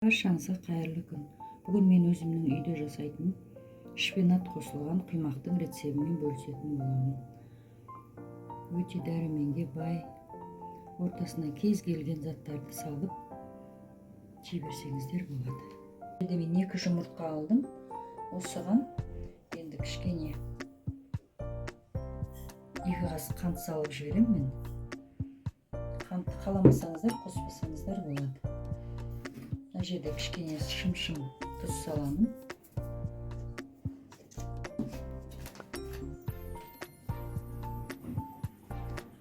Баршаңызға қайырлы күн. Бүгін мен өзімнің үйде жасайтын шпинат қосылған құймақтың рецебімен бөлісетін боламын. Өте дәруменге бай, ортасына кез келген заттарды салып жей берсеңіздер болады. Енді мен 2 жұмыртқа алдым. Осыған енді кішкене 2 қасық қант салып жіберемін мен. Қантты қаламасаңыздар, қоспасаңыздар болады. Мына жерде кішкене шым-шым тұз саламын.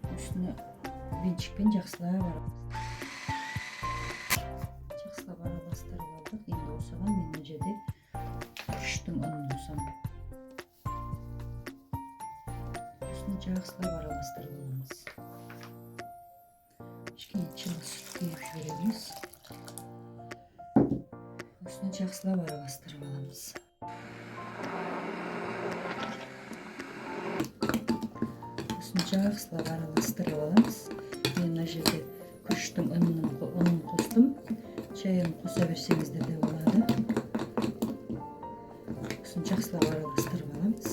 Осыны венчикпен жақсылап араластырып алдық. Енді осыған мен мына жерде күріштің ұнын қосамын. Осыны жақсылап араластырып аламыз. Кішкене жылы сүт құйып жібереміз. Осыны жақсылап араластырып аламыз. Осыны жақсылап араластырып аламыз. Мен мына жерде күріштің ұнын қостым. Шайын қоса берсеңіздер де болады. Осыны жақсылап араластырып аламыз.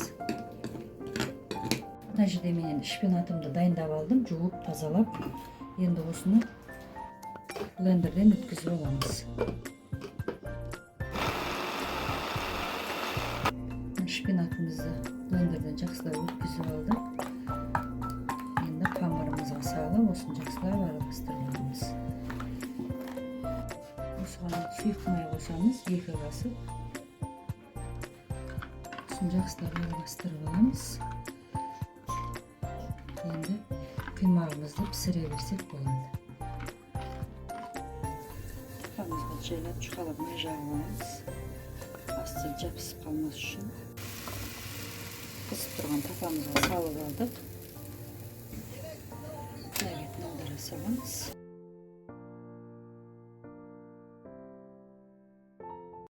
Мына жерде мен енді шпинатымды дайындап алдым, жуып, тазалап. Енді осыны блендерден өткізіп аламыз. Шпинатымызды блендерден жақсылап өткізіп алдық. Енді қамырымызға салып, осыны жақсылап араластырып аламыз. Осыған сұйық май қосамыз, 2 қасық. Осыны жақсылап араластырып аламыз. Енді құймағымызды пісіре берсек болады. Қамырымызға жайлап жұқалап май жағып аламыз. Асты жабысып қалмас үшін. Қызып тұрған тапамызға салып алдық.